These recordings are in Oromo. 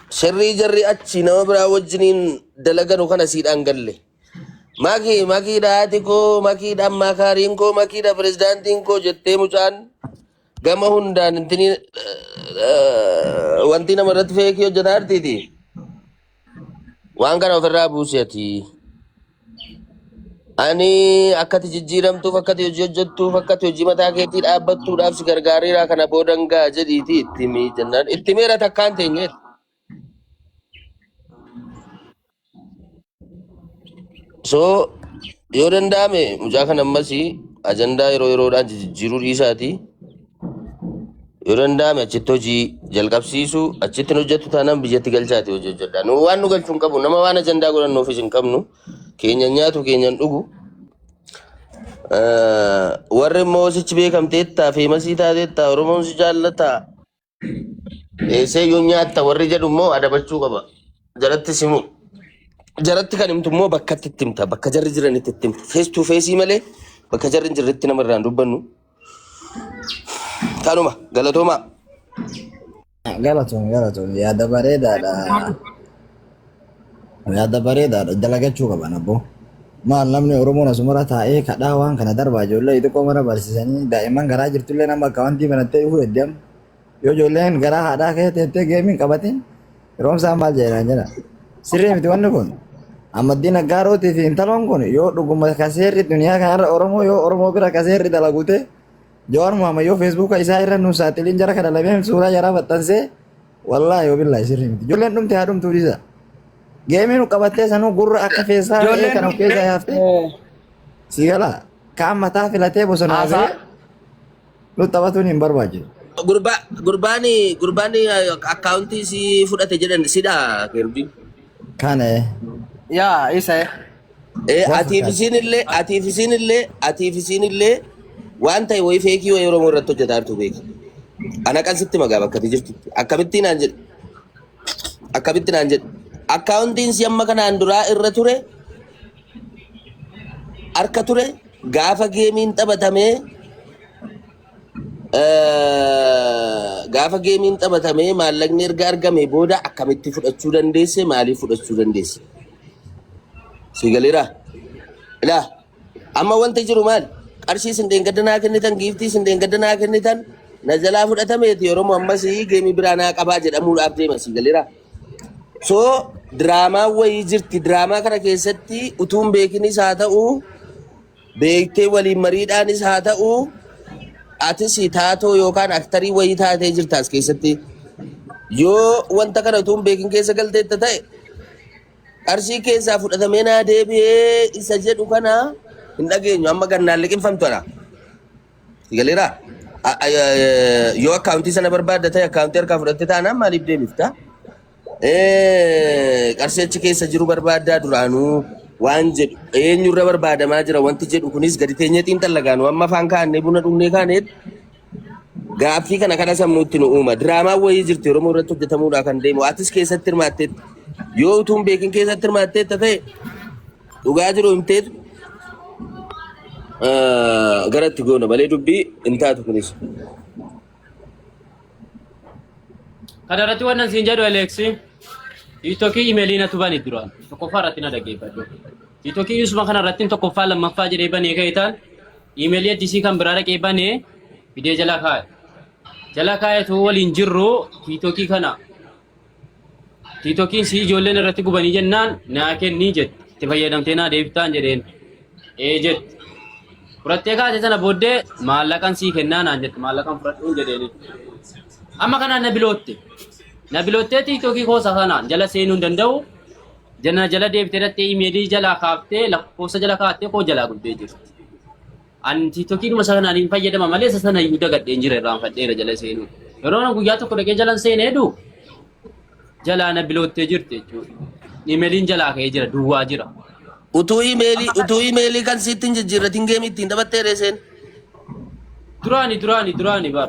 Sirrii jarri achi nama biraa wajjiniin dalaganu kana siidhaan galle. Makii makiidha haati koo makiidha ammaakaariin koo makiidha pirezidaantiin koo jettee mucaan gama hundaan intini wanti nama irratti feekii hojjetaa jirtiiti. Waan kana ofirraa buusi ati. Ani akkati jijjiiramtuuf akkati hojii hojjettuuf akkati hojii mataa keetii dhaabbattuudhaaf si gargaareera kana boodan ga'a jedhiiti itti himi jennaan. Itti himeera takkaan teenyeet. So yoo danda'ame mucaa kana ammas ajandaa yeroo yeroodhaan jijjiiruu dhiisaati. Yoo danda'ame achitti hojii jalqabsiisu achitti hin hojjettu taanaan biyyatti galchaati hojii hojjedha. Nu waan nu galchuu hin qabu nama waan ajandaa godhannuufis hin qabnu. Keenya nyaatu keenya hin dhugu. Warri immoo sichi beekamteetta feemasii taateetta Oromoon si jaallata eesseeyyuu nyaatta warri jedhu immoo adabachuu qaba. Jaratti simu. Jaratti kan himtu immoo bakkatti itti himta. Bakka jarri jiranitti itti himta. Face to face malee bakka jarri hin jirretti nama irraan dubbannu. Kanuma galatoomaa. Galatoom galatoom yaada bareedaadha. Yaada bareedaadha dalagachuu qaban abboo. Maal namni Oromoon asumara taa'ee kadhaa waan kana darbaa ijoollee xixiqqoo mana barsiisanii daa'imman garaa jirtullee nama akka wantii banattee dhufuu heddi amma. Yoo ijoolleen garaa haadhaa kee teettee geemiin qabatin yeroon maal jedhan jedha. Sirrii miti wanni kun. Ahmaddiin Aggaarootii fi intaloon kun yoo dhuguma ka seerri duniyaa kanarra Oromoo yoo Oromoo bira ka seerri dalagute Jawaar Muhammad yoo feesbuuka isaa irra nu saaxiliin jara kana lameen suuraa jaraa maxxansee wallaahi yoo billaahi sirrii miti. Ijoolleen dhumte haa dhumtuu dhiisa. Geemii nu qabattee sanuu gurra akka feessaa ta'ee Ijoolleen kan of keessaa yaaftee si gala. Kaan mataa filatee bosonaa haasaa ba'ee nu taphatuun hin barbaachisu. Gurbaa gurbaani gurbaani akkaawuntii si fudhate jedhan sidha keerbi. Kana yaa isa wal Atiif fakkaata. isiin illee atiif isiin illee atiif isiin illee waan ta'e wayii feekii wayii Oromoo irratti hojjetaa jirtu beeki. Ana kan sitti magaa bakka ati jirtutti. Akkamittiin naan jedhu akkamitti naan jedhu akkaawuntiin si amma kanaan duraa irra ture harka ture gaafa geemiin taphatamee gaafa geemiin taphatamee maallaqni erga argame booda akkamitti fudhachuu dandeesse maaliif fudhachuu dandeesse? Si galeera? Ilaa amma wanti jiru maal? Qarshii isin dheengadda naa kennitan giiftii isin dheengadda naa kennitan na jalaa fudhatameeti Oromoo ammas geemii biraa naa qabaa jedhamuudhaaf deema si galeera? So diraamaa wayii jirti diraamaa kana keessatti utuu hin beekinis haa ta'u beektee waliin mariidhaanis haa ta'u atis taatoo yookaan aktarii wayii taatee jirta as keessatti yoo wanta kana utuu hin beekin keessa galteetta ta'e qarshii keessaa fudhatamee naa deebi'ee isa jedhu kana hin dhageenyu amma gannaan liqimfamtudha. Galeera yoo akkaawuntii sana barbaadda ta'e akkaawuntii harkaa fudhatte taanaan maaliif deebifta? Qarshii achi keessa jiru barbaaddaa duraanuu waan jedhu eenyurra barbaadamaa jira wanti jedhu kunis gadi teenyee xiinxalla gaanu amma afaan kaa'annee buna dhugnee kaaneet gaaffii kana kana sammuutti nu uuma. Diraamaan wayii jirti Oromoo irratti hojjetamuudhaa kan deemu atis keessatti hirmaatteetta yoo utuu hin beekin keessatti hirmaatteetta ta'e dhugaa jiru himteetu gara itti goona malee dubbii hin taatu kunis. Kana irratti wannan siin jedhu Aleeksi, TikTokii imeelii natu bani duraan tokkoffaa irratti na dhaggeeffadhu. TikTokii isuma kana irratti tokkoffaa lammaffaa jedhee banee ka'e taan imeelii addisii kan biraa dhaqee banee fidee jala kaa'e. Jala kaa'etu waliin jirru TikTokii kana Tiiktokiin sii ijoolleen irratti gubanii jennaan naa kennii jette. Itti fayyadamtee naa deebiftaan jedheen. Ee jette. Fudhattee kaate sana booddee maallaqan sii kennaa naan jette. Maallaqan fudhadhuun jedheeni. Amma kanaan na bilootte. Na biloottee tiiktokii koosa kanaan jala seenuu hin danda'u. Jana jala deebitee dhattee imeelii jalaa kaaftee lakkoofsa jala kaattee koo jalaa gubdee jirti. An tiiktokiidhuma isa kanaan hin fayyadama malee isa sana iyyuu dagadheen jira irraanfadheera jala seenuu. Yeroo ana guyyaa tokko dhaqee jalan seenee du jalaa na biloottee jirti jechuudha. Imeeliin jalaa ka'ee jira duwwaa jira. Utuu imeelii utuu imeelii kan sitti hin jijjiirratin geemii ittiin taphattee reeseen. Duraani duraani duraani bar.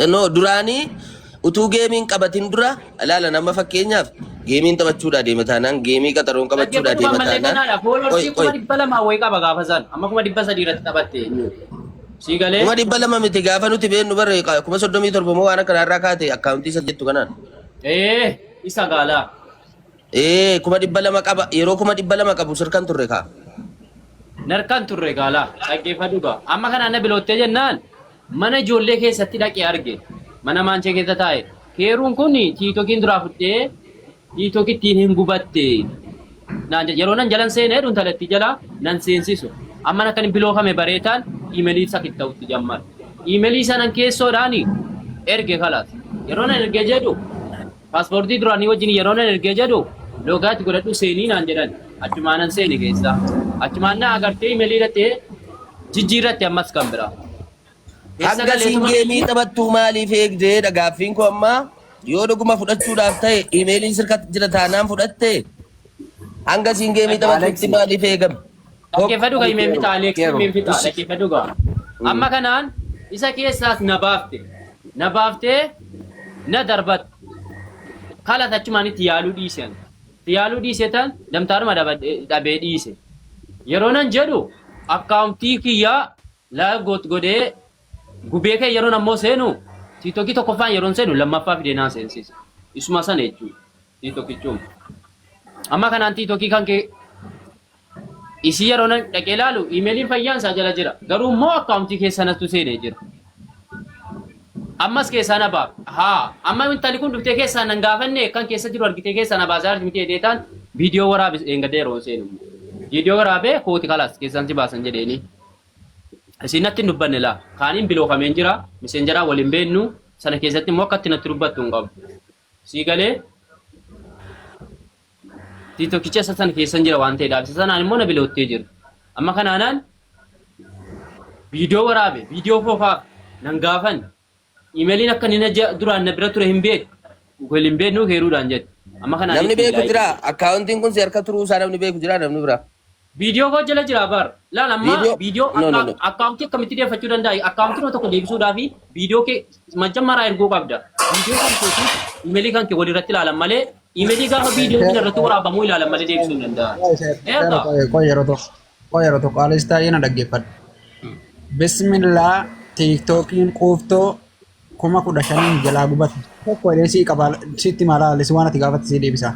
No, duraanii utuu geemiin qabatin dura ilaala nama fakkeenyaaf geemiin taphachuudhaa deema taanaan geemii qaxaroon qabachuudhaa Dhaggeeffadhu deema ammallee taanaan kanaadha. qoy Foolorsii qoy 200,000 wayii qaba gaafa san. Amma 300,000 irratti taphatte. Sii galee. 200,000 miti gaafa nuti beennu barre 37,000 moo waan akkanaa irraa kaate akkaawuntii isa jettu kanaan. Ee. Isa gaalaa. Ee 200,000 qaba yeroo 200,000 qabu sirkan turre kaa. Narkan turre gaalaa dhaggeeffadhu gaa. Amma kanaan na biloottee jennaan mana ijoollee keessatti dhaqee arge. Mana maanchee keessa taa'e. Keeruun kun tiitokiin duraa fudhee tiitokittiin hin gubatte. Naan jedhe yeroo nan jalan seenee jedhu intalattii jala nan seensisu. Amma akkan hin bilookame bareetaan iimeelii isa kitta'utti jammar. Iimeelii sanan keessoodhaan erge kalaas. Yeroo nan erge jedhu Paaspoortii duraanii wajjin yeroo nan ergee jedhu loogaatti godhadhu seenii naan jedhan. Achumaan nan seene keessa. Achumaan na agartee imeelii dhattee jijjiirratti ammas kan biraa. Keessa Hanga siin galeetuma geemii taphattuu maaliif eegdeedha gaaffiin koo ammaa yoo dhuguma fudhachuudhaaf ta'e imeeliin sirka jira taanaan fudhatte hanga siin geemii taphattutti Aleksi. maaliif eegame? Tokko. Dhaggeeffadhu gaa imeen fixa Aleeksi Keero. imeen fixa dhaggeeffadhu gaa. Amma kanaan isa keessaas na baafte. Na baaftee na darbatte. Kalas achumaan itti yaaluu dhiise ani. Itti yaaluu dhiise tan damtaaruma dhabee dhiise. Yeroo nan jedhu akkaawuntii kiyyaa laagoot godhee gubee kee yeroon ammoo seenu tiiktokii tokkoffaan yeroon seenu lammaffaa fidee naan seensise. Isuma sana jechuudha. Tiiktokichuma. Amma kanaan tiiktokii kan kee isii yeroo nan dhaqee ilaalu iimeeliin fayyaan isaa jala jira. Garuu immoo akkaawuntii keessa nattu seenee jira. Ammas keessaa na baaf. Haa amma intalli kun dhuftee keessaa nan gaafanne kan keessa jiru argitee keessaa na baasaa jirti miti jedhee taan viidiyoo waraabis dheengadda yeroo seenu. Viidiyoo waraabee kooti kalaas keessaan si baasan jedheeni. Isin natti hin dubbanne laa. Kaaniin bilookameen jira. Miseenjaraa wal hin beeknu. Sana keessatti immoo akka itti natti dubbattu hin qabu. Sii galee tiiktokicha isa sana keessan jira waan ta'eedhaaf isa sanaan immoo na biloottee jiru. Amma kanaanaan viidiyoo waraabe viidiyoo foofaaf nan gaafan imeeliin akka inni na duraan na bira ture hin beeku wal hin beeknu heeruudhaan jette. Amma kanaan Namni itti beeku ilaalee. jira akkaawuntiin kun si harka turuu isaa namni beeku jira namni biraa. Viidiyoo koo jala jira bar. Laal amma Viidiyoo viidiyoo no no no. akkaawuntii akkamitti deeffachuu danda'a? Akkaawuntii nama tokko deebisuudhaaf viidiyoo kee majjammaraa erguu qabda. Viidiyoo kan keetii imeelii kan kee walirratti ilaalan malee imeelii gaafa viidiyoo kun irratti waraabamuu ilaalan malee deebisuu hin danda'an. Eegaa. Qoy yeroo tokko qoy yeroo tokko alis taa'ee na dhaggeeffadhu. Bismillaa tiiktookiin quuftoo 15,000 jalaa gubate. Tokko jedhee sii qaba sitti mala alis waan ati gaafatte sii deebisa.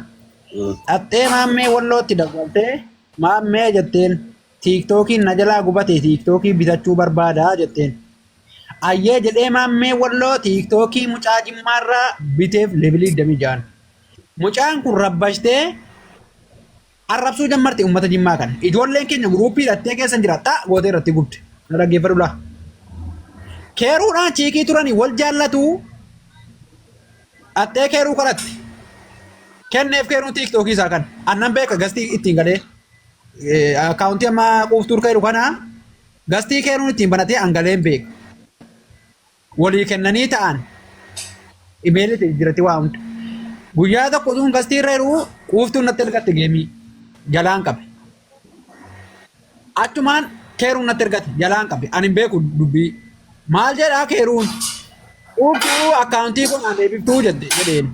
Dhaxxee maammee wallootti dawwaltee maammee jetteen tiiktookiin na jalaa gubate tiiktookii bitachuu barbaadaa jetteen. Ayyee jedhee maammee walloo tiiktookii mucaa jimmaarraa biteef levelii 26. Mucaan kun rabbashtee arrabsuu jammarte uummata jimmaa kana. Ijoolleen keenya guruuppii hidhattee keessa jira xaa gootee irratti gubde. Na dhaggeeffadhu laa. Keeruudhaan chiikii turanii wal jaallatu dhaxxee keeruu kadhatte. Kenneef keeruun tiiktookii isaa kan. Annan beeka gastii ittiin galee. Akkaawuntii amma quuftuu harka jiru kana gastii keeruun ittiin banatee an galeen beeka. Walii kennanii ta'an imeelii jiratti waa hunda. Guyyaa tokko utuun gastii irra jiru quuftuun natti ergatte geemii jalaan qabe. Achumaan keeruun natti ergate jalaan qabe. Ani hin beeku dubbii. Maal jedhaa keeruun? Quuftuu akkaawuntii kun aan deebiftuu jette jedheen.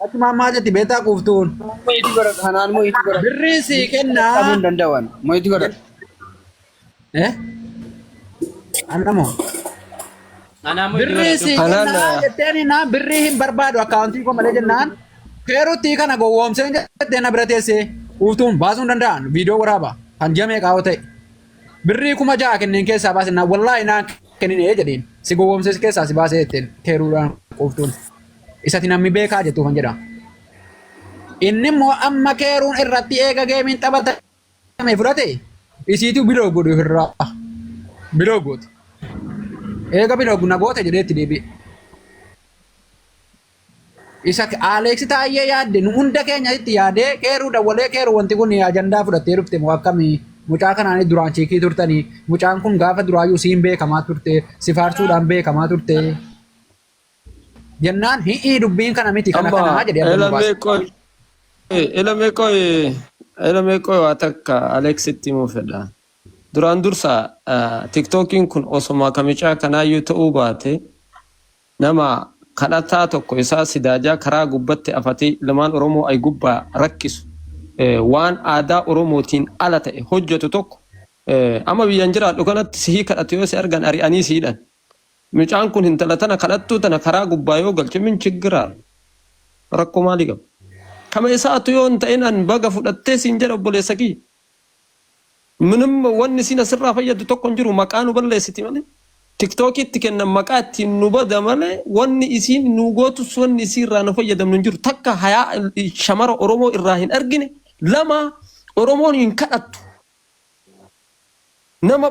Achumaan maal jetti beektaa quuftuun? Mo'iitu godhadha. Kanaan mo'iitu godhadha. Birrii sii kennaa. Qabuu hin danda'an. Mo'iitu godhadha. Eh? Anna moo? Anaa mo'iitu Birrii godhadhu. sii Kanaan kennaa jetteen naa birrii hin barbaadu akkaawuntii koo malee jennaan keerutti kana gowwoomseen jettee na bira teessee quuftuun baasuu hin danda'an viidiyoo waraaba kan ji'a meeqaa yoo ta'e. Birrii 6,000 kenneen keessaa baase naan wallaahi naan kenninee jedheen si gowwoomsee keessaa si baasee jetteen keeruudhaan quuftuun. Isati namni beekaa jettuufan jedha. Inni immoo amma keeruun irratti eega geemiin taphatame fudhate isiitu biloo godhu irraa biloo goote. Eega biloo na goote jedhee itti deebi'e. Isa Aleeksi Taayyee yaadde nu hunda keenya itti yaadee keeruu dawwalee keeruu wanti kun ajandaa fudhattee dhufte moo akkamii mucaa kanaan duraan chiikii turtanii mucaan kun gaafa duraayyuu siin beekamaa turte si faarsuudhaan beekamaa turte jennaan hi'ii dubbiin kana miti kana Amma kanaa jedhee adda nu elame baase. qoy elame qoy elame qoy waa takka Alexitti himuu fedha. Duraan dursa tiktookiin kun osoma kamicaa kanaayyuu ta'uu baate nama kadhataa tokko isaa sidaajaa karaa gubbatti afatee ilmaan Oromoo ay gubbaa rakkisu waan aadaa Oromootiin ala ta'e hojjetu tokko amma biyyan jiraadhu kanatti sihii kadhatu yoo si argan ari'anii si hidhan. Mucaan kun hintala tana kadhattuu tana karaa gubbaa yoo galche min chiggiraa rakkoo maalii qaba? Kama isaatu yoo hin ta'in an baga fudhattee siin jedha obboleessa kiyya. Minim wanni isiin asirraa fayyaddu tokko hin jiru maqaa nu balleessiti malee. Tiktookiitti kennan maqaa ittiin nu bada malee wanni isiin nu gootus wanni isii irraa nu fayyadamnu hin jiru. Takka hayaa shamara Oromoo irraa hin argine lama Oromoon hin kadhattu. Nama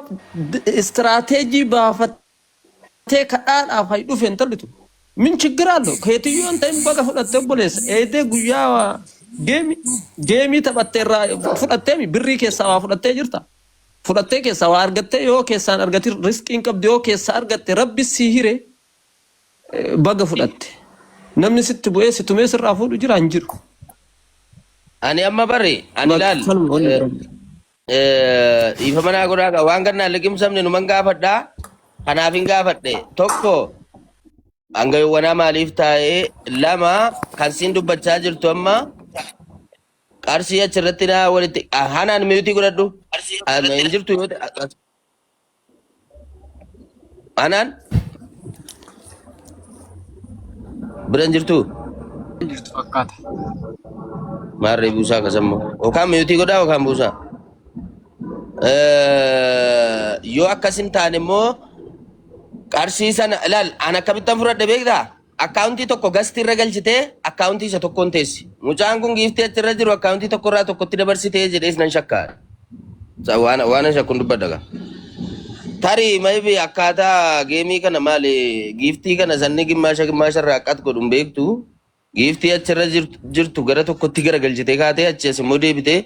istiraateejii baafattee kadhaadhaaf hay dhufe intalli tun. Min ችግር አለው keetiyyuu hin ta'in baga fudhatte obboleessa. Eedee guyyaa geemi geemii taphatte irraa fudhatteemi birrii keessaa waa fudhattee jirta. Fudhattee keessaa waa argattee yoo keessaan argatin riskii hin qabdu yoo keessaa argatte rabbi sii hire baga fudhatte. Namni sitti bu'ee si tumee sirraa fuudhu jira hin jiru. Ani amma barri ani ilaal Kanuma wanni biraa hin jiru. Dhiifama naa godhaa waan gannaan liqimsamne numan gaafadhaa. Kanaaf hin gaafadhe. Tokko hanga yoowwanaa maaliif taa'ee lama kan siin dubbachaa jirtu amma qarshii achirratti naa walitti hanaan mute godhadhu. Hin jirtu yoo ta'e hanaan bira hin jirtu. Jirtu fakkaata. Maarree buusaa akkasammoo yookaan mute godhaa yookaan buusaa. Yoo akkas hin taane immoo qarshii sana ilaal an akkamittan fudhadhe beektaa? Akkaawuntii tokko gastii irra galchitee akkaawuntii isa tokkoon teessi. Mucaan kun giiftii achirra jiru akkaawuntii tokko irraa tokkotti dabarsitee jedhees nan shakkaa. Waan an shakkuun dubbadha gaa. Tarii maybe akkaataa geemii kana maali giiftii kana sanni gimmaasha gimmaasha irraa akkat godhu hin beektu. Giiftii achirra jirtu gara tokkotti gara galchitee kaatee achi as immoo deebitee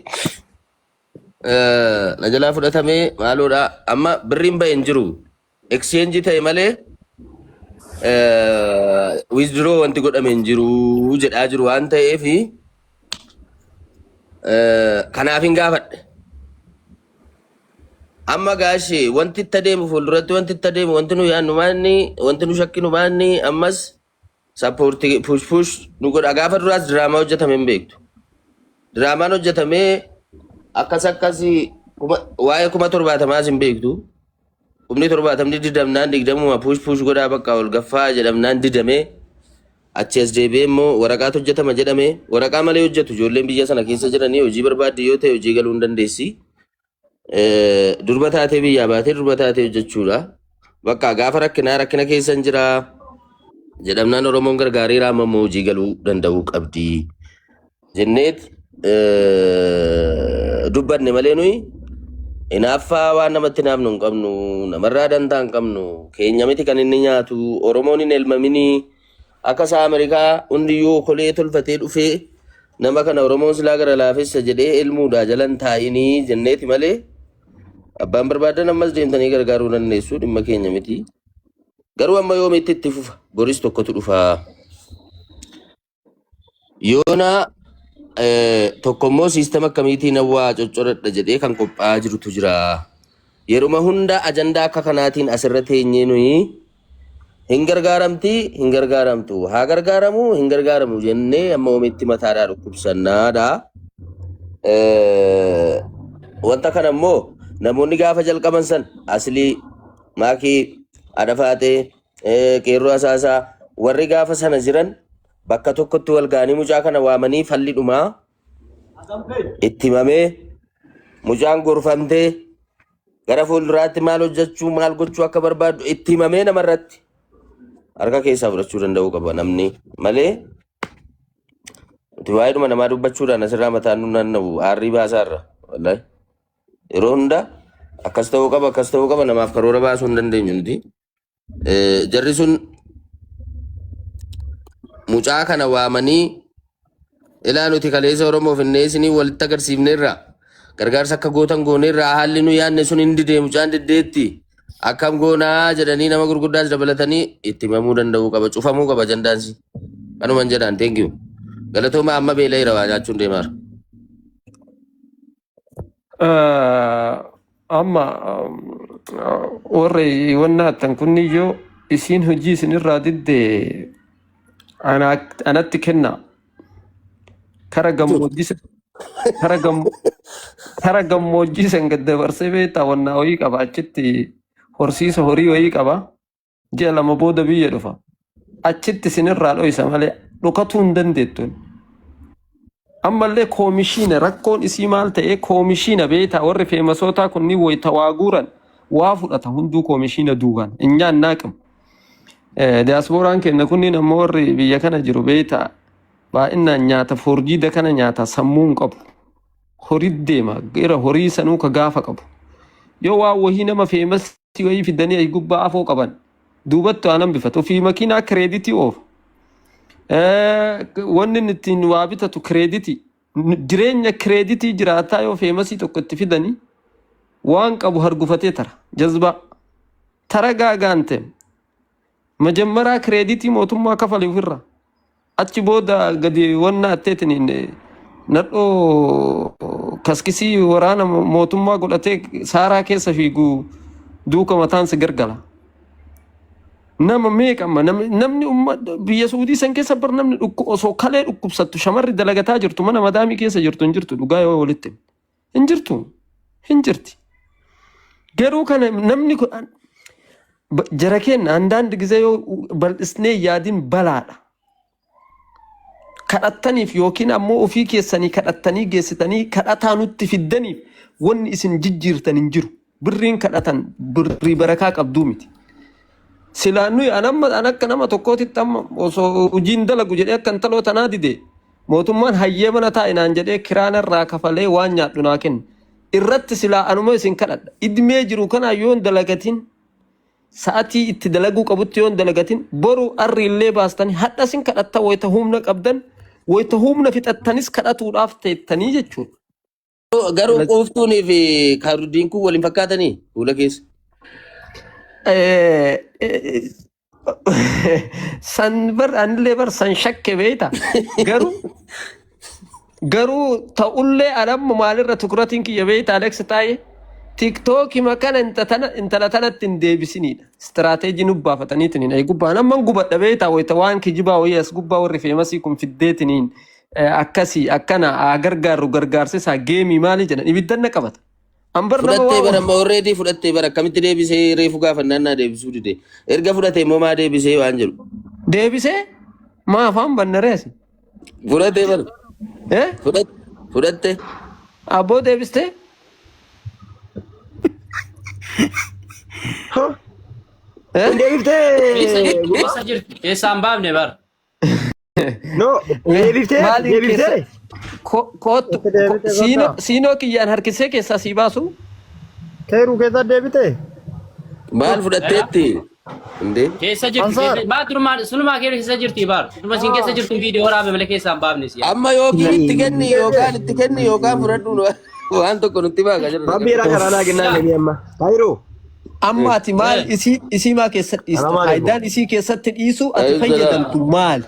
na jalaa fudhatamee maaloodha amma birriin bahe hin jiru. Exchange ta'e malee withdraw wanti godhame hin jiru jedhaa jiru waan ta'eef kanaaf hin gaafadhe. Amma gaashee wanti itti adeemu fuulduratti wanti itti adeemu wanti nu yaadnu maanni wanti nu shakkinu maanni ammas support push push nu godha gaafa duraas diraamaa hojjetame hin beektu. Diraamaan hojjetamee akkas akkasii waa'ee 70,000s hin beektu. 70,000 didamnaan digdamuma push push godhaa bakka ol gaffaa jedhamnaan didamee achi as deebi'ee immoo waraqaatu hojjetama jedhame waraqaa malee hojjetu ijoolleen biyya sana keessa jiranii hojii barbaadde yoo ta'e hojii galuu hin dandeessi. Durba taatee biyyaa baatee durba taatee hojjechuudha. Bakka gaafa rakkinaa rakkina keessa hin jiraa jedhamnaan Oromoon gargaaree raamamoo hojii galuu danda'uu qabdi. Jenneet dubbanne malee nuyi hinaaffaa waan namatti naafnu hin qabnu namarraa dantaa hin qabnu keenya miti kan inni nyaatu Oromoon hin elmaminii akka isaa Ameerikaa hundiyyuu kolee tolfatee dhufee nama kana Oromoon silaa gara laafessa jedhee elmuudhaa jalan taa'inii jenneeti malee abbaan barbaadan ammas deemtanii gargaaruu dandeessu dhimma keenya miti. Garuu amma yoomitti itti fufa boris tokkotu dhufa. Yoona tokko immoo siistama akkamiitiin hawaa coccoradha jedhee kan qophaa'aa jirutu jira. Yeruma hunda ajandaa akka kanaatiin asirra teenyee nuyi hin gargaaramti hin gargaaramtu haa gargaaramu hin gargaaramu jennee amma oomitti mataadhaa dhukkubsannaadha. Wanta kana immoo namoonni gaafa jalqaban san aslii maakii adafaatee qeerroo asaasaa warri gaafa sana jiran bakka tokkotti wal ga'anii mucaa kana waamanii falli dhumaa itti himamee mucaan gorfamtee gara fuulduraatti maal hojjechuu maal gochuu akka barbaaddu itti himamee namarratti harka keessaa fudhachuu danda'uu qaba namni malee nuti waa'eedhuma namaa dubbachuudhaan asirraa mataan nu naanna'u aarrii baasaarra wallahi yeroo hunda akkas ta'uu qaba akkas ta'uu qaba namaaf karoora baasuu hin dandeenyu nuti. Jarri sun mucaa kana waamanii ilaa nuti kaleessa Oromoof innee isinii walitti agarsiifneerra gargaarsa akka gootan gooneerra haalli nu yaadne sun hin didee mucaan diddeetti akkam goonaa jedhanii nama gurguddaas dabalatanii itti himamuu danda'uu qaba cufamuu qaba ajandaansi kanuman jedhaan. Thank you, galatooma. Amma beela'eera, waa nyaachuun deemaara. Amma warri wanna hattan kunniyyoo isiin hojii isinirraa didde anatti kenna kara gammoojjii kara gammoojjii san gad dabarsee beektaa wannaa wayii qaba achitti horsiisa horii wayii qaba ji'a 2 booda biyya dhufa achitti isinirraa dhoysa malee dhokatuu hin dandeettu. Ammallee koomishiina rakkoon isii maal ta'e koomishiina beektaa warri feemasootaa kunniin wayita waa guuran waa fudhata hunduu koomishiina duubaan inyaan naaqim. Diyaaspooraan keenya kunniin ammoo warri biyya kana jiru beektaa baay'inaan nyaata foorjiida kana nyaata sammuu hin qabu. Horii deema gara horii sanuu ka gaafa qabu. Yoo waan wahii nama feemasii wahii fidanii ayi gubbaa afoo qaban duubatti waan hambifatu ofii makiinaa kireeditii oofa. Wanni inni ittiin waa bitatu kireeditii. Jireenya kireeditii jiraataa yoo feemasii tokko itti fidanii waan qabu hargufatee tara. Jazbaa. Tara gaagaante. Majammaraa kireeditii mootummaa kafali ofirraa. Achi booda gadi wanna atteetiin nadhoo kaskisii waraana mootummaa godhatee saaraa keessa fiigu duuka mataan si gargala. Nama meeqa amma namni biyya Suudii san keessa bar namni osoo kalee dhukkubsattu shamarri dalagataa jirtu mana madaamii keessa jirtu hin jirtu dhugaa yoo walitti himne. Hin jirtu. Hin jirti. Garuu kana namni kun jara keenya andaand gizee yoo bal'isnee yaadin balaadha. Kadhattaniif yookiin ammoo ofii keessanii kadhattanii geessitanii kadhataa nutti fiddaniif wanni isin jijjiirtan hin jiru. Birriin kadhatan birrii barakaa qabduu miti. Silaa nuyi an amma an akka nama tokkootitti amma osoo hojiin dalagu jedhee akka intaloo tanaa dide mootummaan hayyee mana taa'i naan jedhee kiraa narraa kafalee waan nyaadhu naa kenna. Irratti silaa anuma isin kadhadha. Idmee jiru kanaa yoon dalagatin sa'atii itti dalaguu qabutti yoon dalagatin boru arri illee baastanii hadha isin kadhatta wayita humna qabdan wayita humna fixattanis kadhatuudhaaf teettanii jechuudha. Garuu quuftuunii fi kaaruddiin kun waliin fakkaatanii fuula keessa. San bar anillee bar san shakke beekta. Garuu garuu ta'ullee anamma maalirra tukuratiin kiyya beekta Alex taa'ee tiktookii makana intala tanatti hin deebisiniidha. Istiraateejii nu baafataniitiin hin gubbaan amman gubadha beekta wayita waan kijibaa wayii as gubbaa warri feemasii kun fiddeetiniin akkasii akkana haa gargaarru gargaarsisaa geemii maali jedhan ibiddan na qabata. An bar nama Fudhattee waa bara amma already fudhattee bara akkamitti deebisee reefu gaafannaan naa deebisuu dide. Erga fudhatee immoo maa deebisee waan jedhu. Deebisee maa afaan bannaree asi. Fudhatee bara. Eh? Fudhatte. Abboo deebistee? Eh? Hin deebiftee Keessa jirti. Keessaa hin baafne bara. No, deebiftee Maaliin deebiftee keessa koottu Itti deebite siinoo kottaa. siinoo kiyyaan harkisee keessaa sii baasu. Keeruu keessa deebite. Maal fudhatteetti? Indee? Keessa jirti. Ansaar. Keessa baa durumaa sunumaa keessa jirti baar. Sunuma siin keessa jirtu viidiyoo waraabe malee keessaa hin baafne si. Amma yookiin itti kenni yookaan itti kenni yookaan fudhadhu waan tokko nutti baaka jiru. Rabbi irraa karaa naa kennaa deemee amma. Kaayiroo. Amma ati maal isii isii maa keessatti dhiista? Salaam alaikum. Faayidaan isii keessatti dhiisuu ati Alaykum salaam. fayyadamtu maali?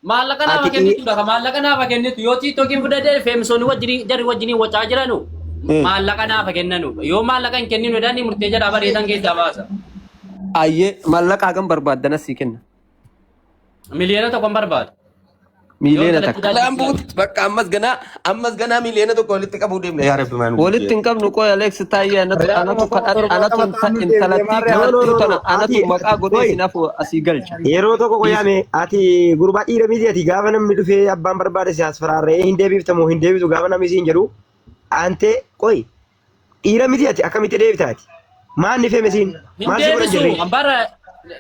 Maallaqa naaf Ati kennitu dha. Maallaqa naaf kennitu yoo tiiktookiin fudhatee feemsoonni wajjin jarri wajjiniin wacaa jiranu maallaqa naaf kennanu. Yoo maallaqa hin kenninu jedhanii murtee jedhaa bareedan keessaa baasa. Ayyee maallaqa hagam barbaaddan asii kenna. 1,000,000 barbaada. Miiliyoona takka. Dhalaan buuti bakka ammas ganaa ammas ganaa 1,000,000 walitti qabuu deemna yaa rabbi maal nu Walitti hin qabnu qoy Alex Taayyee anatu Reaaluma anatu kuma kadhadha anatu torbaatama ta'an nu intalattii deemnee maarree No, no, kadhattuu no, no. tana anatu Ati, maqaa godhee qoy, isin hafu asii galcha. yeroo tokko Dhiisi. qoyame ati gurbaa dhiira miti ati gaafa namni dhufee abbaan barbaade si as faraarree hin deebiftamu hin deebisu gaafa namni siin jedhu ante qoy dhiira miti ati akkamitti deebita ati maal ni feeme siin Hin maal si godhan deebisu. jirri Bara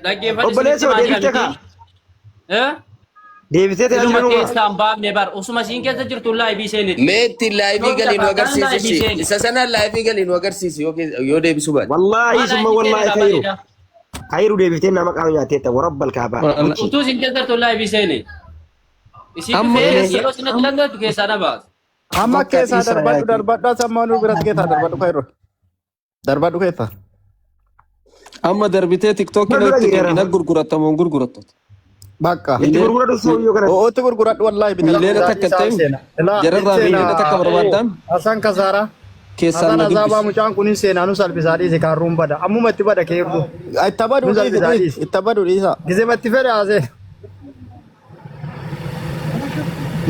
dhaggeeffadhu isinitti obboleessoo maa jira deebiftee miti. kaa Eh? deebistee Siluma tajaajila keessaa hin baafne bar. Osuma siin keessa jirtu laayivii seeniti. Mee ittiin laayivii Yoo galii nu lafa kan agarsiisi laayivii ishii. seeni. Isa sanaan laayivii galii nu agarsiisi yoo yoo deebisuu baate. wallaahi Maa summa laayivii wallaahi seenedha khayru bareeda. khayru deebiftee nama qaama nyaateetta warabbal kaabaa Wala- Utuu siin keessa jirtu laayivii seeni. Isiin Amma dhufee keessa yeroo isin langattu keessaa na baasa. Amma bakka keessaa dhiisaa darbadhu yaaqii. darbadhu asammaa nu biratti keessaa darbadhu kairro. Darbadhu keessaa. Amma darbitee tiktookiin Dura itti jira. kenni gurgurattamu hin gurgurattu. Bakka. itti Miiliyoona gurgura dhufuu yoo kanatti Ootti gurguradhu wallaahi bitadhu miiliyoona isaa takka isaa ta'e seena. Ilaa hin jararraa seena. miiliyoona takka barbaaddan Hasan Kasaaraa. keessaan Hasan na Azaabaa dubbisi. mucaan kun hin seenaa nu salphisaa dhiisi kaarruun bada. Ammuma itti bada keerru. Itti badu Nu dhiisi salphisaa dhiisi dhiisi. itti badu dhiisa. Gizematti fedhe haasee.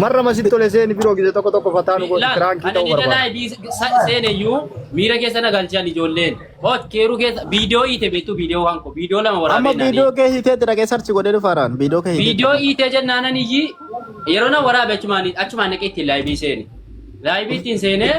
Marra masitti tole seeni biroo gize tokko tokko fataa nu godhi Laal, kiraankii ani ta'uu dida barbaada. laayibii seeneyyuu miira keessa na galchan ijoolleen. Hot keeruu keessa viidiyoo hiite beektu viidiyoo waan koo viidiyoo lama Amma waraabee naanii. viidiyoo kee hiitee jira kee sarchi godhee dhufaaraan viidiyoo kee hiitee Viidiyoo jira. hiitee jennaanan iyyi Yeroo na waraabe achumaan achumaan naqee ittiin laayibii seene. Laayibii ittiin seenee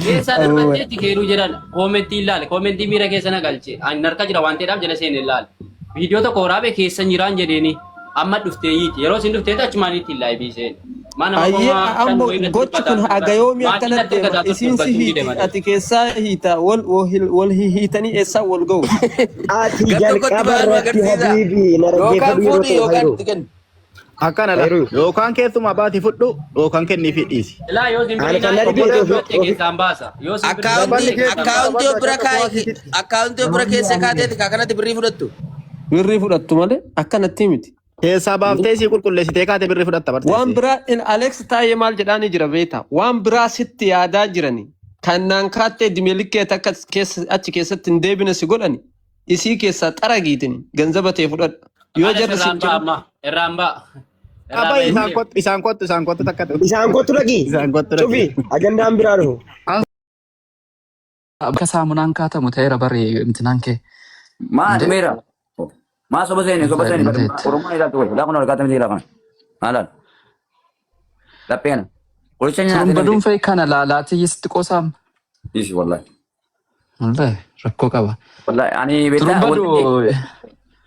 keessaa darbattee itti keenuu jedhan koomentii ilaale koomentii miira keessa na galche ani harka jira waan ta'eedhaaf jala seene ilaale. Viidiyoo tokko waraabe keessan jiraan jedheeni amma dhuftee yiiti yeroo isin dhuftee achumaan ittiin laayibii seene. Maa nama Ayyee koma shan ammo wayii irratti gochi dubbataa kun turte haga bara. yoomii Maatiin akkana natti deema? ergataa turte Isiin si dubbachuu dide hiiti malee. ati keessaa hiita wal wal hiitanii eessaa wal ga'u? Ati Gar tokkotti jalqaba ba'aa nu irratti agarsiisa. habiibi na Yookaan dhaggeeffadhu yeroo fuudhi ta'e yookaan fayyadu. itti kenni. Akkana la. Fayyadu. Yookaan keessumaa baati fudhu yookaan kenniifi dhiisi. Ilaa yoo Ani simbirri kan naa na dhibee dubbatte ofi ofi keessaan baasa. Yoo simbirri naa Akkaawuntii dubbatte keessaan baasa. akkaawuntii of bira kaa'e akkaawuntii of bira keessa kaateeti kaa kanatti birrii fudhattu. Birrii fudhattu malee akkanatti miti. Keessaa baaftee sii qulqulleessitee kaate birrii fudhatta Waan barteessee. biraa in Alex taa'ee maal jedhaanii jira beektaa? Waan biraa sitti yaadaa jirani. Kan naan kaattee dimelikkee takka keessa achi keessatti hin deebine si godhani. Isii keessaa xaragiitin ganzaba tee fudhadhu. Yoo Anas jarri irraan siin ba'a jedhu amma. Irraan ba'a. Irraa Abba ba'ee isaan deema. kottu isaan kottu isaan kottu takka ta'u. Isaan kottu dhaqi. Isaan kottu dhaqi. Cufi ajandaan biraa dhufu. Akka saamunaan kaatamu ta'eera bari imtinaan kee. Maa Inde dhumeera. Maa soba seeni soba seeni bari Mateetti. Oromoon ilaaltu wayya. Laa kun argaa miti laa kana. Maalaal. Laphee kana. Qoricha nyaatee Turumba namti. dhuunfaa kana laalaatii sitti qosaam. Dhiisi wallahi. Wallahi rakkoo qaba. Wallahi ani beektaa Turumba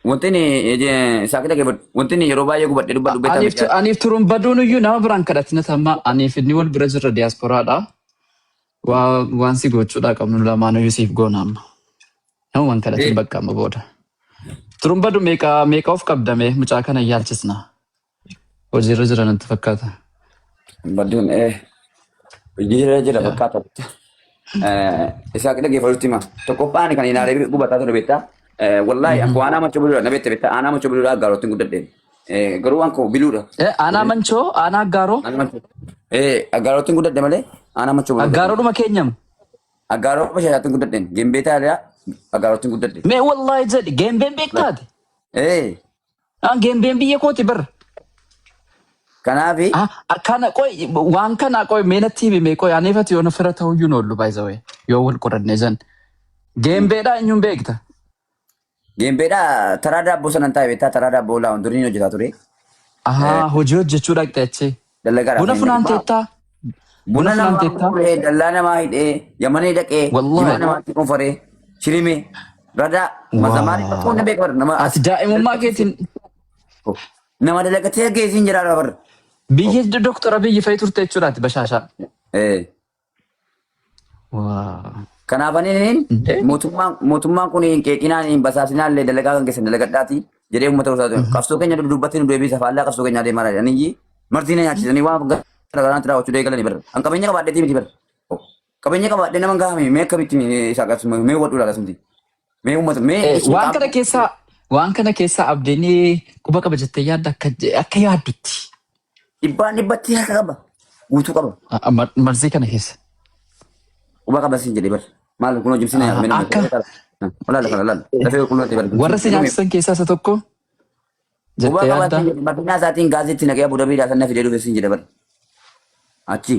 wanti du wanti saakita kee wanti yeroo baay'ee gubadhee dubbadhu beektaa aniif miti. aniif turumba duun iyyuu nama biraan kadhatina tamma aniif inni wal bira jirra diyaasporaadha. Waa waan si gochuudhaa qabnu lamaaniyyuu siif goona amma. Namumaan kadhatin bakka amma booda. Turumba du meeqa meeqa of qabdame mucaa kana yaalchisna. Hojiirra jira natti fakkaata. Badduun hojiirra jira Yaa. fakkaata. Isaaq dhaggeeffatutti hima. Tokkoffaan kan ilaalee gubataa ture beektaa. Wallaahi akkoo aanaa machoo biluudha na beekte beektaa aanaa machoo biluudha aggaarootti guddadhe. Garuu waan koo biluudha. Aanaa manchoo aanaa aggaaroo Aanaa machoo. Aggaarootti guddadhe malee aanaa machoo biluudha. aggaaroodhuma keenyam. Aggaaroo bashaashaatti guddadhe. Gembee taaliyaa aggaarootti guddadhe. Mee wallaahi jedhi geembeen beektaati. Geembeen biyya kooti bar. Kanaafi Akkana qoy waan kana qoy mee natti himi mee qoy aneefati yoo fira ta'uyyuu hin oollu by the way yoo wal qoranne jan. Geembeedhaa eenyuun beekta? Gembeedhaa taraa daabboo sanan taa'e beektaa taraa daabboo laawun duriin hojjetaa ture. Ahaa hojii hojjechuu dhaqxe achi. Dalagaadhaaf Buna kan inni funaanteettaa? Buna Buna namaa funaanteettaa? gurguree dallaa namaa hidhee yamanii dhaqee jimaa Wallahi. namaatti qofaree shirimee radaa mazamaanii bakka hunda beeka bara nama Ati daa'imummaa keetiin nama dalagatee geessiin jiraadha bara. biyya doktora biyyi fa'i turte jechuudhaati bashaashaa. Waa. Kanaaf ani Indee? mootummaan mootummaan kun hin qeeqinaan hin basaasinaan illee dalagaa kan keessan dalagadhaati jedhee uummata gosaa ture. Qabsoo keenya duddubbatti nu deebisa faallaa qabsoo keenyaa deemaa jira. Ani martii na nyaachisanii waan gara garaatti raawwachuu eegalanii bara. An qabeenya qabaadheetii miti bara. Qabeenya qabaadhee nama gaafame mee akkamitti isaa qabsu mee hubadhu laala sumti. Mee uummata mee isin Waan qaama kana keessaa waan kana keessaa abdiin quba qaba jettee yaadda akka akka yaaddutti. Dhibbaan dhibbatti harka qaba. Guutuu qaba. Marzii kana keessa. Quba qaba siin jedhee bar. Maal kun hojii siin Ah, Akka Laala kana laala. Lafee qulqulluu ta'e bar. warra si nyaachisan keessaa isa tokko Quba jettee qaba yaadda. siin jedhe makiinaa isaatiin gaaziitti naqee Abu Dhabiidhaa sana fidee dhufe siin jedhe bar. Achi.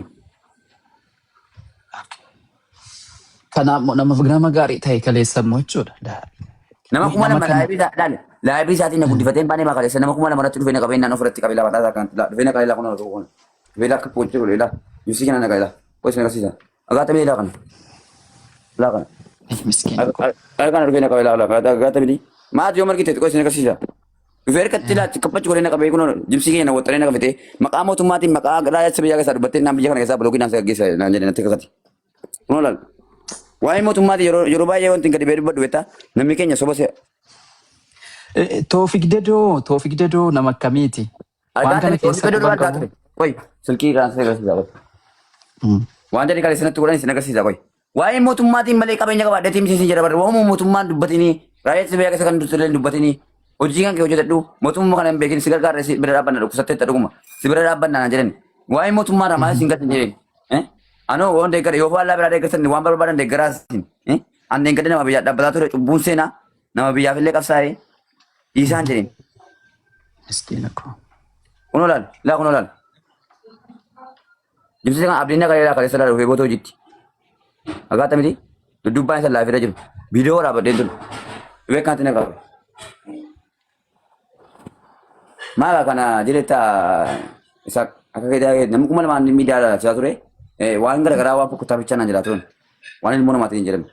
Kanaaf immoo nama nama gaarii ta'e kaleessa immoo jechuudha. Nama Nama 2000 kana laayibii isaa laale. Laayibii isaatiin na guddifatee hin baanee maakaleessa nama 2000 irratti dhufee na qabee naan ofirratti qabee lafa taasaa kan dhufee na qabee laa kun kun dhufee laa akka pochii godhe laa yusii kana na qabee laa qoy isin agarsiisa. Agaata mee laa kana laa kana. Miskiina koo. Aga kana dhufee na qabee laa laa agaata miti. Maati yoo margite qoy isin agarsiisa. Dhufee harkatti laatti kaffachuu godhee na qabee kun jimsii keenya na waxxaree na qabate maqaa mootummaatiin maqaa raayyaa ittisa biyyaa keessaa dubbattee naan biyya kana keessaa bilookii naan gaggeessa naan jedhe natti kakate. Kunoo laal. Waa'ee mootummaatiin yeroo yeroo baay'ee wanti gadi ba'ee dubbadhu beektaa namni keenya soba se'a. Toofik Dedoo Toofik Dedoo nama akkamiiti? Waan Argaa kana ture keessa toofik quban argaa qabu. ture. Qoy silkii irraan si agarsiisa qoy. Waan jedhe kaleessa natti godhan isin agarsiisa qoy. Waa'ee mootummaatiin malee qabeenya qabaadheetii miti isin jedha barra waa'uma mootummaan dubbatinii raayyaa ittisa biyyaa keessa kan dursillee dubbatinii hojii kan kee hojjetadhu mootummaa kana hin beekin si gargaarra si bira dhaabbanna dhukkubsatteetta dhuguma si bira dhaabbanna naan jedhan waa'ee mootummaa irraa maal isin galchan jedheen. Anoo waan deeggara yoo faallaa biraa deeggartan waan barbaadan deeggaraa isin. An deeggarri nama biyyaa dhaabbataa ture cubbuun seenaa nama biyyaaf illee qabsaa'ee dhiisaan jedheen. Miskiina koo. Kunoo laal laa kunoo laal. Jibsi kan abdiin akka leelaa kaleessa laal dhufee boota hojiitti. Agaata miti duddubbaan isa laafirra jiru. Viidiyoo waraabadheen ture. Dhufee kanatti na qabe. Maala kana jireta isa akka keetaa namni 2000 miidiyaa ilaalchaa ture. Waan garaagaraa waan fokkotaa bichaa naan jedhaa turan. Waan ilmoo namaatiin hin jedhamne.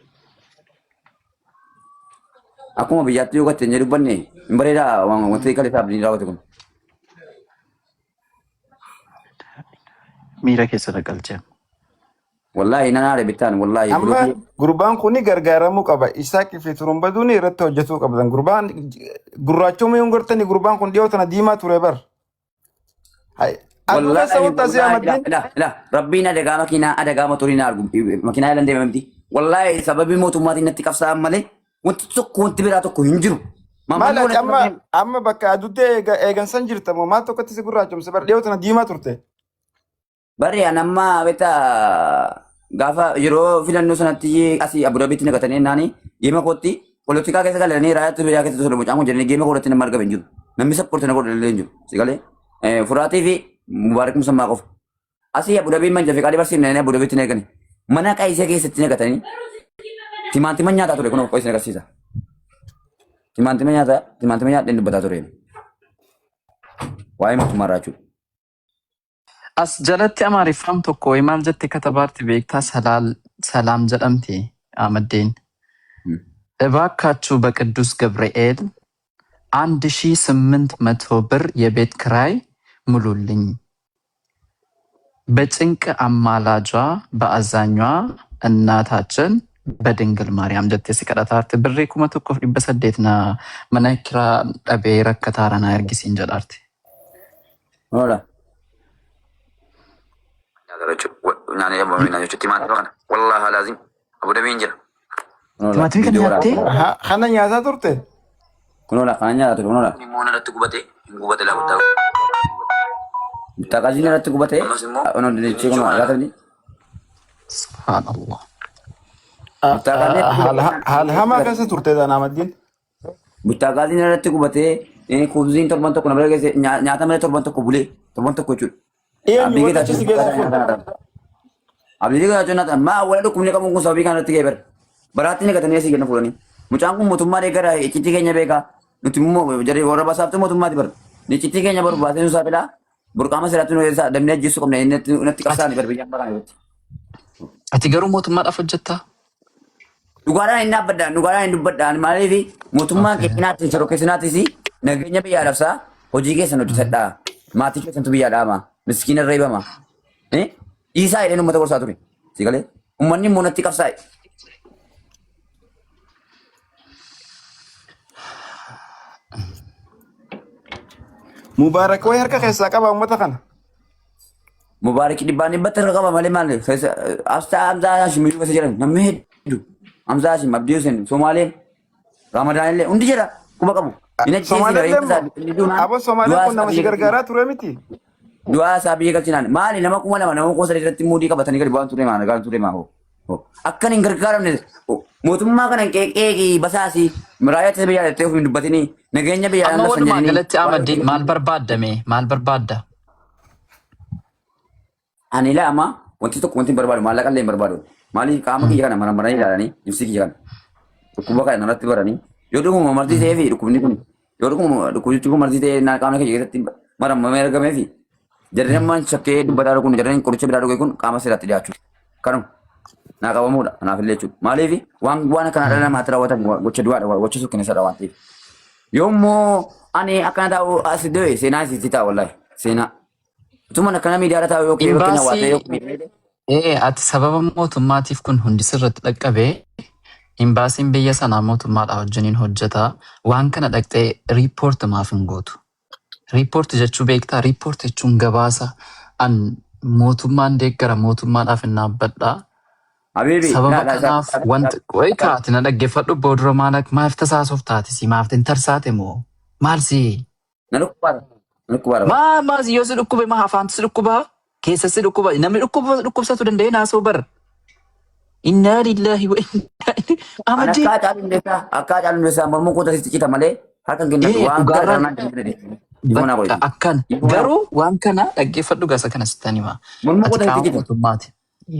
Akkuma biyyaatti yoo gatte hin dubbanne hin bareedaa waan wanti kaleessa abdiin raawwate kun. Miira keessa galchee. Wallaahi nan aare bittaan wallaahi Amma bulootii. gurbaan kun gargaaramuu qaba. Isaaqii fi Turumbaduun irratti hojjetuu qabdan. Gurbaan gurraachuma yoo gartani gurbaan kun dhiyoo tana diimaa ture bar. Hai. Aduu keessa Wallaahi wanta asii wallaahi ila Ahmadiin. ila ila rabbiin adagaa makiinaa adagaa motorii na argu makiinaa ilan deema miti. Wallaahi sababii mootummaatiin natti qabsaa'an malee wanti tokko wanti biraa tokko hin jiru. Maal Mammanni ati walitti amma qabamee amma bakka aduutti eegan san jirta moo maal tokkotti si gurraachomse bar dhiyoo tana diimaa turte. Barri an amma beektaa gaafa yeroo filannoo sanatti asii Abu Dhabiitti naqatanii naani geema kootti polotikaa keessa galanii raayyaa biyyaa keessa osoo mucaan kun jedhanii geema kootti nama argame hin jiru. Namni sappoorti na godhu illee hin jiru. Si galee furaatii fi mubaarak musammaa qofa. Asii Abu Dhabiin manja fi qaalii barsiifne Abu Dhabiitti naqatanii mana qaayisee keessatti naqatanii timaantima nyaataa ture kun of qoyisne agarsiisa. Timaantima nyaataa timaantima nyaadheen dubbataa ture. Waa'ee mootummaa irraa jechuudha. As jalatti Amaariffaan tokko wayii maal jette katabaarti beektaa Salaal Salaam jedhamti Ahmaddeen. እባካችሁ በቅዱስ ገብርኤል 1800 ብር የቤት ክራይ ሙሉልኝ። በጭንቅ አማላጇ በአዛኟ እናታችን በድንግል ማርያም jettee si kadhataarti. Birrii 1800 na mana kiraa dhabee rakkataara na ergisiin jedhaarti. Hola. Wallahi laazim Abu Dhabiin jira. Timaatimii kan nyaattee? Kana nyaataa turte? Kunola kana nyaata ture kunola. Immoo irratti gubate hin gubate laa guddaa. Taqaziin irratti gubate. Ono dinnichi kun laata Subhaanallah. Haala hamaa keessa turte dha Ahmadiin. Buttaaqaatiin irratti gubatee kubziin torban tokko na bira geesse nyaata malee torban tokko bulee torban tokko jechuudha. Eenyu Abdii wanti achi si geesse kun? Abdii Geetaachoo nyaata maa wala dhukkubni qabuun kun sababii kana irratti ga'e bara. Baraatti naqatanii asii kenna fuudhanii. Mucaan kun mootummaa deeggara iccitii keenya beekaa. Nuti immoo jarri warra basaaftuu mootummaati bara. Iccitii keenya baru baasee nu saaxilaa. Burqaama seeraatti nu eessa damnee ajjeesuu qabna natti qabsaa'ani bara biyya ambaa kana irratti. Ati garuu mootummaadhaaf hojjettaa? Dhugaadhaan hin dhaabbadhaan dhugaadhaan hin dubbadhaan maaliif mootummaan keekinaatti shorokkeessinaatis nageenya biyyaa labsaa hojii keessan hojjetadhaa maatii keessantu biyyaa dhaama miskiina reebama dhiisaa jedheen uummata gorsaa ture si galee uummanni immoo natti qabsaa'e. Mubaarak wayi harka keessaa qaba uummata kana. Mubaarak dhibbaan dhibbatti irra qaba malee maal Absaa Hamzaa Hashim iyyuu keessa jiran namni hedduu Hamzaa Hashim Abdii Hussein Somaaleen Ramadaan illee hundi jira quba qabu. Hin ajjeesine Somaaleen reeffa isaa immoo inni duunaan abo Somaaleen du'aa kun isaa nama si biyya galchinaan gargaaraa ture miti. du'aa isaa biyya galchinaan maali nama 2000 nama 3000 irratti muudii qabatanii gadi bu'aan ture maa ture maa hoo. Akkan hin gargaaramne mootummaa kana qeeqee basaasi raayyaa ittisa biyyaa jettee of hin dubbatinii nageenya biyyaa Amma labsan walumaa jedhanii galatti Ahmadiin maal barbaaddame? Maal barbaadda? Ani ilaa amma wanti tokko wanti hin barbaadu maallaqa illee hin barbaadu. Maaliif qaama kiyya kana maramaranii ilaalanii ibsi kiyya kana dhukkuba kana narratti baranii yoo dhuguma martii ta'ee fi dhukkubni kun yoo dhuguma dhukkubni kun martii ta'ee naa qaama kiyya keessatti maramamee argamee fi jarri amma shakkee dubbataa jiru kun jarri qoricha biraa dhuge kun qaama seeraatti dhiyaachuu kanuma naa qabamuudha kanaaf illee jechuudha. Maaliif waan waan akkana dhala namaatti raawwatan gocha du'aadha gocha sukkanneessaadha waan ta'eef. Yoommoo ani akkana taa'u as deebi'e seenaa isitti ta'a wallaahi seenaa. Utuma akkana miidiyaarra taa'u yookiin fakkeenya waa ta'e Imbaasii yookiin ati sababa mootummaatiif kun hundi sirratti dhaqqabe imbaasiin biyya sanaa mootummaadha wajjiniin hojjeta. Waan kana dhaqxee riippoorti maaf hin gootu? Riippoorti jechuu beektaa? Riippoorti jechuun gabaasa an mootummaan deeggara mootummaadhaaf hin dhaabbadha. Habibi Sababa laa laa kanaaf wanti qoy kaati na dhaggeeffadhu boodura maal maaf tasaasuuf taate si maaf hin tarsaate moo maal si na dhukkubaara na dhukkubaara maa maa yoo si dhukkube maa afaantu si dhukkubaa keessa si dhukkuba namni dhukkuba dhukkubsatu danda'ee naasoo bar innaa lillaahi wa innaa ilaihi An amadii akka Haacaaluu Hundeessaa akka Haacaaluu Hundeessaa mormuu koo tasitti cita malee harka hin kennadhu ee waan dhugaarraan gargaarnaan hin jedhe dhiifama naa bakka godhiti. akkana Dhiifama naa garuu waan kana dhaggeeffadhu gasa kana sittan hima mormuu koo ati tasitti qaama cita. mootummaati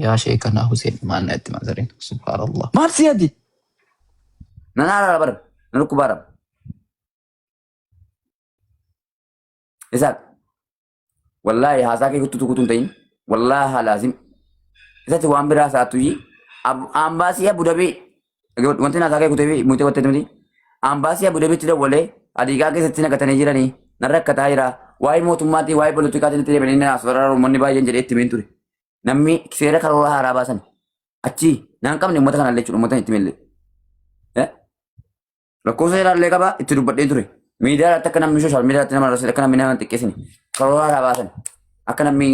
yaa sheekanaa Huseen maal na itti mazariin subhaanallah maal si ati Nan haaraara bara na dhukkubaara. Isaaq wallaahi haasaa kee kuttutu kutuun ta'in wallaahi laazim isatti waan biraa haasa'attu ambaasii Abu Dhabii wanti haasaa kee kutee mutee wattee miti ambaasii Abu Dhabiitti dawwalee adiigaa keessatti naqatanii jiranii nan rakkataa jira waa'ee mootummaatii waa'ee politikaatiin itti deebi'anii na asfaraara uummanni baay'een jedhee itti himeen ture namni seera karoora haaraa baasan achi naan qabne uummata kanallee jechuudha uummata itti himelle. Lakkoofsa seeraallee qaba itti dubbadheen ture. Miidiyaa irratti akka namni sooshaal miidiyaa irratti nama arrabsine akka namni nama hin xiqqeessine karoora haaraa baasan akka namni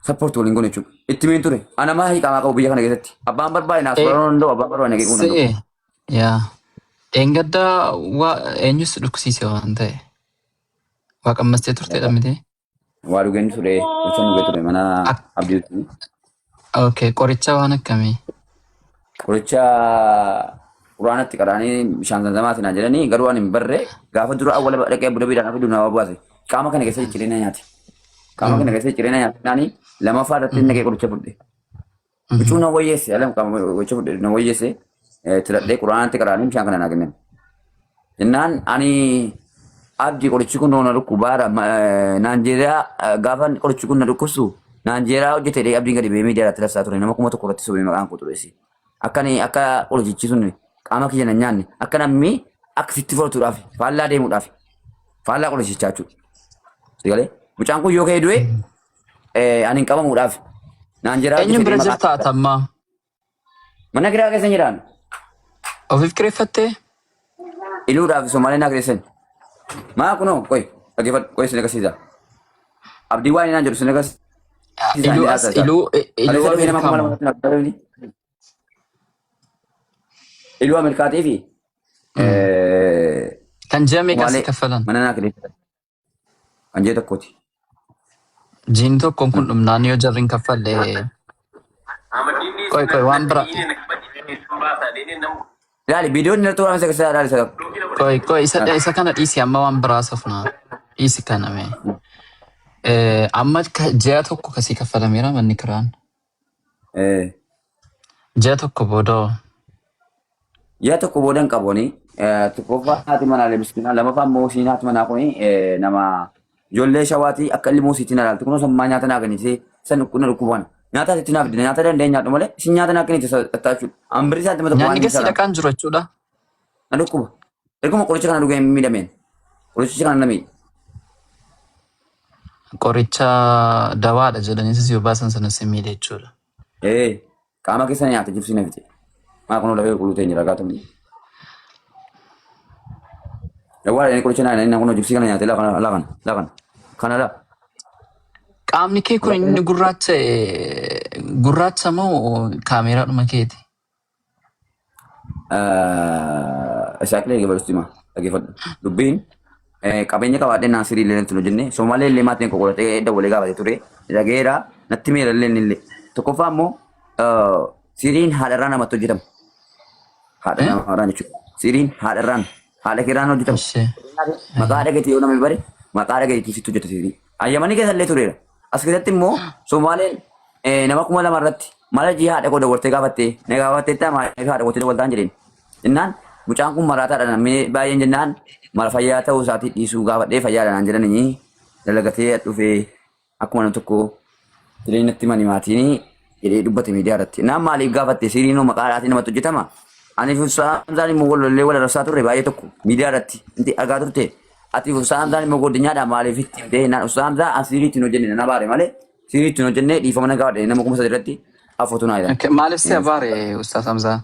sappoorti waliin goone jechuudha. Itti himeen ture. Ana maa hiiqamaa qabu biyya kana keessatti. Abbaan barbaade naas baruu danda'u abbaan barbaade na qeequu danda'u. Si'e yaa dheengaddaa waa eenyus dhukkisiise waan ta'e waa qammastee turteedha miti. Waa dhugeen ture qoricha dhugee ture mana abdiitti. Okay, qoricha waan akkamii? Qoricha quraanatti qaraanii bishaan zamzamaatiin naan jedhanii garuu ani hin barre gaafa dura awwala dhaqee Abu Dhabiidhaan fidu nama baase qaama kana keessa cicciree na nyaate. Qaama kana keessa cicciree na nyaate naani lamaffaa irratti naqee qoricha fudhe. Huccuu na wayyeesse alam qaama qoricha fudhe na wayyeesse tiradhee quraanatti qaraanii bishaan kana naa kennan. Jennaan ani abdi qorichi kun na dhukkubaara Naanjeeriyaa gaafa qorichi kun na dhukkubsu Naanjeeriyaa hojjete dhee abdiin gadi ba'ee miidiyaa irratti labsaa ture nama 1000 irratti sobee maqaan koo xureesse. Akka ani akka qorichichi sun qaama kiyya na nyaanne akka namni akka sitti fudhatuudhaaf faallaa deemuudhaaf faallaa qorichichaa jechuudha. Sigalee mucaan kun yoo ka'ee du'e ani hin qabamuudhaaf Naanjeeriyaa Eenyuun hojjete bira dhee maqaa jirta atammaa? Mana kiraa keessa hin jiraan. Ofiif kireeffattee? Iluudhaaf Somaalee naa kireessan. Maa kunoo qoy dhaggeeffadhu qoy sin agarsiisa. Abdii waan inaan jedhu sin agarsiisa. Iluu as iluu iluu Kaleessa dhufee nama Ameerikaa kuma moo? lama naaf dabali. Iluu Ameerikaatii fi Kan ji'a meeqa si Somaalee kaffalan? mana naa kireessan. Kan ji'a tokkooti. Jiin tokkoon kun dhumnaan yoo jarri hin kaffalle qoy qoy waan bira Ilaali viidiyoon inni irratti waraabame isa keessa ilaali isa tokko. qoy qoy isa isa kana dhiisi amma waan biraa safna dhiisi kana mee. Amma ji'a tokko kasii kaffalameera manni kiraan. Ji'a tokko booda hoo? Ji'a tokko booda hin qabu ani. Tokkoffaa haati manaa miskiinaa lamaffaa immoo isiin haati manaa kun nama ijoollee shawaatii akka ilmoo isiitti na ilaalti kunoo sammaa nyaata naa kennite san na dhukkuban. Nyaata asitti naaf dida nyaata danda'e nyaadhu malee isin nyaata naa kennite xaxxaa jechuudha. An birrii saantima tokko waan Nyaanni hin gasii sarara. dhaqaan jiru jechuudha. Na dhukkuba. Erguma qoricha kana dhugee hin miidhameen. Qorichichi kana na miidhe. Qoricha dawaadha jedhanii si baasan sana si miidhe jechuudha. Ee qaama keessa na nyaate jibsii na fixe. Maa kunoo lafee qulqulluu ta'e jira gaatamni. Dawaa inni qoricha naa inni kunoo jibsii kana nyaate laa kana laa kana laa kana kana laa. Qaamni kee kun inni gurraacha gurraacha moo kaameeraadhuma keeti? Isaaqlee gabalusti ma dhaggeeffadhu. Dubbiin qabeenya qabaadhee naan sirii illee natti hin hojjenne Somaalee illee maatiin koo qoratee dawwalee gaafate ture dhageera natti meera illee inni illee. Tokkoffaa immoo siriin haadharraa namatti hojjetama. Haadha namarraan jechuudha. Siriin haadharraan haadha keerraan hojjetama. Ishee. Maqaa haadha keetii yoo namni bare maqaa haadha keetii sitti hojjeta sirii. Ayyamanii keessa illee tureera. As keessatti immoo Somaaleen nama 2000 irratti mala jii haadha koo dawwaltee gaafatte na gaafatteetta maaliif haadha kootti dawwaltaan jedheen. Jennaan mucaan kun maraataadha namni baay'een jennaan mara fayyaa ta'uu isaatii dhiisuu gaafadhee fayyaadha naan jedhanii dalagatee dhufee akkuma nama tokko jedhanii natti himani maatiin jedhee dubbate miidiyaa irratti. Naan maaliif gaafatte siriinoo maqaa haadhaatiin namatti hojjetama. Ani fi Ustaaz Hamzaan immoo wal lollee wal arrabsaa turre baay'ee tokko miidiyaa irratti inti argaa turte. Ati fi Ustaaz Hamzaan immoo godinyaadha maaliif itti himtee naan Ustaaz Hamzaa an siirii ittiin hojjenne nan abaare malee siirii ittiin hojjenne dhiifama nan gaafadhe nama 3000 irratti afuutu naa jedhan. Okay, maaliif si abaare Ustaaz Hamzaa?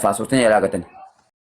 Paaspoortiin jalaa gatani.